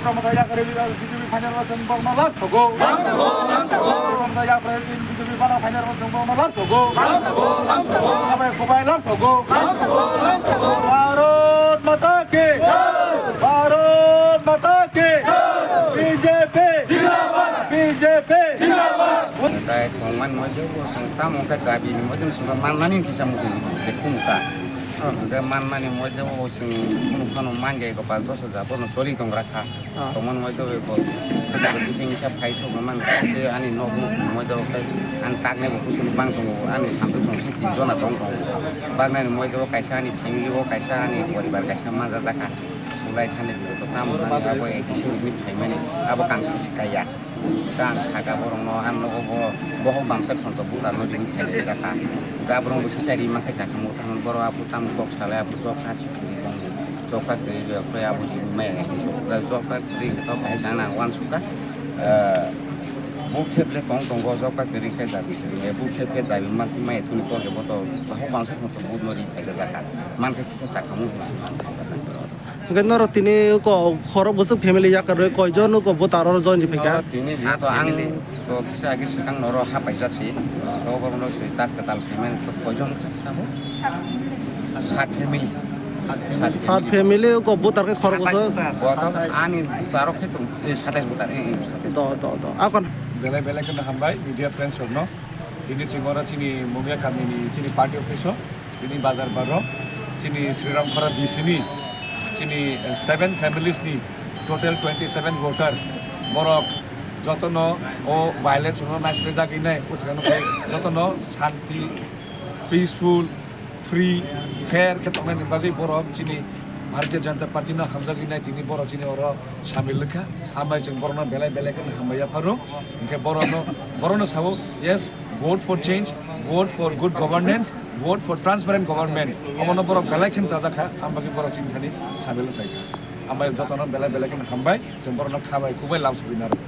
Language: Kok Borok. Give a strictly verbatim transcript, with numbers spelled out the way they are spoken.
Mamata yakarwi B J P phainarok chwng borokno lab sogo. Mamata yakarwi B J P bana phainarok chwng borokno lab sogo. Khabai khubai lab sogo. Bharat Mata ki! Bharat Mata ki! B J P! B J P! Tei tongmani moide bo chwng tamo khe dabi ni moide chwng mannani kisa muchung je khumukha. Hwnkhe mannani moide bo chwng khumukha no manjai ko pas dos hajar bono choli tongra kha. Ah. Tongmani moide bo ko kisa kisa phai sok man kha se ani nok nuk moide bo khe ani takne bo kusum bang tongo ani hamjwk tong se tin jona tong tongo. Baknani moide bo kaisa ani family bo kaisa ani poribar kaisa manja jakha. Ulai thani to tamo nani abo ekising ni phaimani abo kangsa sikaya. Khe ang saka borokno, ang nogo bo, bohok bangsa thonto bularno ring khaisa jakha. Khe aborok bo sichari mankha jakha mo tamo borok abo tamo kok salai abo job card si kwrwi rong job card kwrwi rok khe abo ring maya khe job card kwrwi khe to kaisa nang uansukha. Buk thep le tong tongo job card kwrwi khe dabi simi buk thep khe dabi mankha maya thuni kok ebo to bohok bangsa thonto bularno ring khaisa jakha. Mankha kisa sakha mo. Hwnkhe norok tini ko khorok bwswk family yakarwi koijon nuko voter oro join rwphaikha? Norok tini ha to ang to kisa age swkang norok hapaijak si. To borokno swi tak kwtal payment to koijon kha tamo? Sat family. Sat family ko voter khe khorok bwswk? Bo to ani voter khe to, eh, satais voter, eh, eh, satais. Do, do, do. Akon. Belai belai kheno hambai media friends rokno. Tini chwng oro chini Mungya kamini chini party office o. Tini bazar baro chini Sriram Khora B C ni chini, eh, seven families ni total twenty seven voter borok jotono o violence no naisle jagwi nai usano khe jotono shanti, peaceful, free, fair khe tongnai ni bagwi borok chini Bharatiya Janata Party no hamjagwi nai tini borok chini oro samil wngkha. Ambai chwng borokno belai belai khe hambai yapharo. Hwnkhe borokno, borokno sao, yes, vote for change, vote for good governance, vote for transparent government. Omono borok belai khe chajakha, ang bagwi borok chini thani samil wngkha. Ambai jotono belai belai khe hambai, chwng borokno khabai kubai lam sogwi narwk.